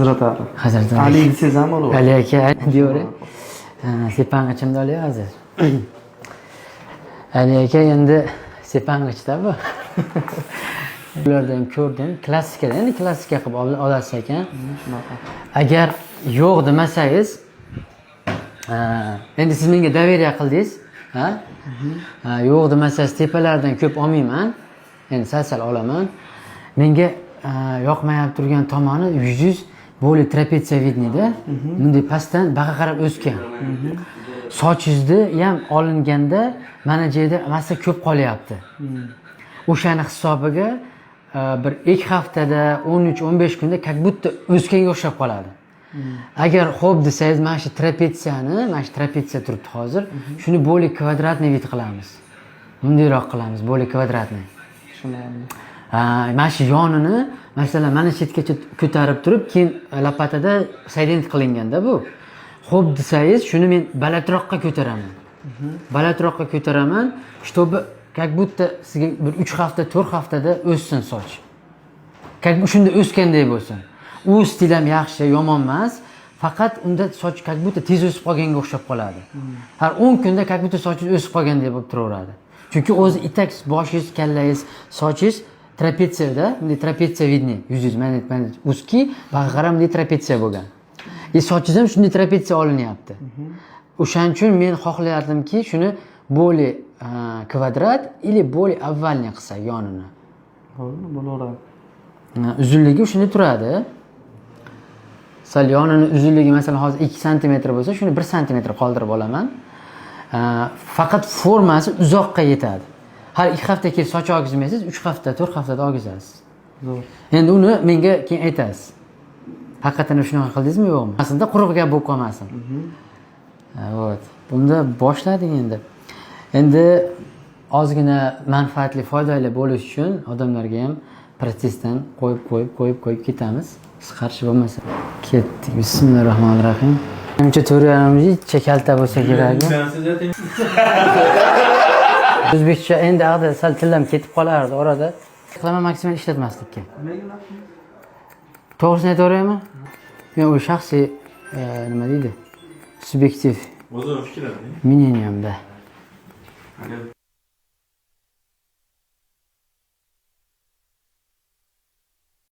Hazrat Ali. Hazrat Ali. Ali desangiz ham bo'ladi. Ali aka deyavering. Sepang'ichimni olay hozir. Ali aka, endi sepang'ichda bu. Ulardan ko'rdim. Klassika, endi klassika qilib olasiz ekan. Shunaqa. Agar yo'q demasangiz, ha, endi siz menga доверие qildingiz, ha? Ha, yo'q demasangiz, tepalardan ko'p olmayman. Endi sal-sal olaman. Menga yoqmayapti turgan tomoni, yuzingiz более трапециевидный da, bunday pastdan baqa qarab o'sgan. Sochingizni ham olinganda mana joyda massa ko'p qolyapti. O'shani hisobiga bir 2 haftada, 13-15 kunda как будто o'sganga o'xshab qoladi. Agar xo'p desangiz, mana shu trapetsiyani, mana shu trapetsiya turibdi hozir, shuni более квадратный вид qilamiz. Bundayroq qilamiz, более квадратный. Tushunarli. Ha, mana shu yonini, masalan, mana shu chetgacha ko'tarib turib, keyin lopatada соединить qilinganda bu. Xo'p desangiz, shuni men balandroqqa ko'taraman. Balandroqqa ko'taraman, чтобы как будто sizga bir 3 hafta, 4 haftada o'ssin soch. Как shunda o'sganday bo'lsin. U stil ham yaxshi, yomon emas. Faqat unda soch как будто tez o'sib qolganga o'xshab qoladi. Har 10 kunda как будто sochingiz o'sib qolgandek bo'lib turaveradi. Chunki o'zi и так boshingiz, kallangiz, sochingiz trapetsiyada, bunday трапециевидный yuzingiz mana узкий, baqa qarab bunday trapetsiya bo'lgan. И sochingiz ham shunday trapetsiya olinyapti. O'shaning uchun men xohlardimki, shuni более kvadrat или более овальный qilsak yonini. Bo'ldi, bo'laveradi. Uzunligi shunday turadi. Sal yonini uzunligi, masalan, hozir 2 santimetr bo'lsa, shuni 1 santimetr qoldirib olaman. Faqat formasi uzoqqa yetadi. Har 2 hafta kelib soch olgizmaysiz, 3 hafta, 4 haftada olgizasiz. Zo'r. Endi uni menga keyin aytasiz. Haqiqatan shunaqa qildingizmi, yo'qmi? Aslida quruq gap bo'lib qolmasin. Ha, вот. Bunda boshladik endi. Endi ozgina manfaatli, foydali bo'lish uchun odamlarga ham protsessdan qo'yib, qo'yib, qo'yib, qo'yib ketamiz. Siz qarshi bo'lmasa. Ketdik. Bismillahir rohmanir rohim. Menimcha, 4,5 kalta bo'lsa kerak. O'zbekcha endi ag'da sal tillam ketib qolardi orada. Qilaman maksimal ishlatmaslikka. To'g'risini aytaveraymi? Men u shaxsiy nima deydi? Subyektiv O'zini fikri. мнение mda. Agar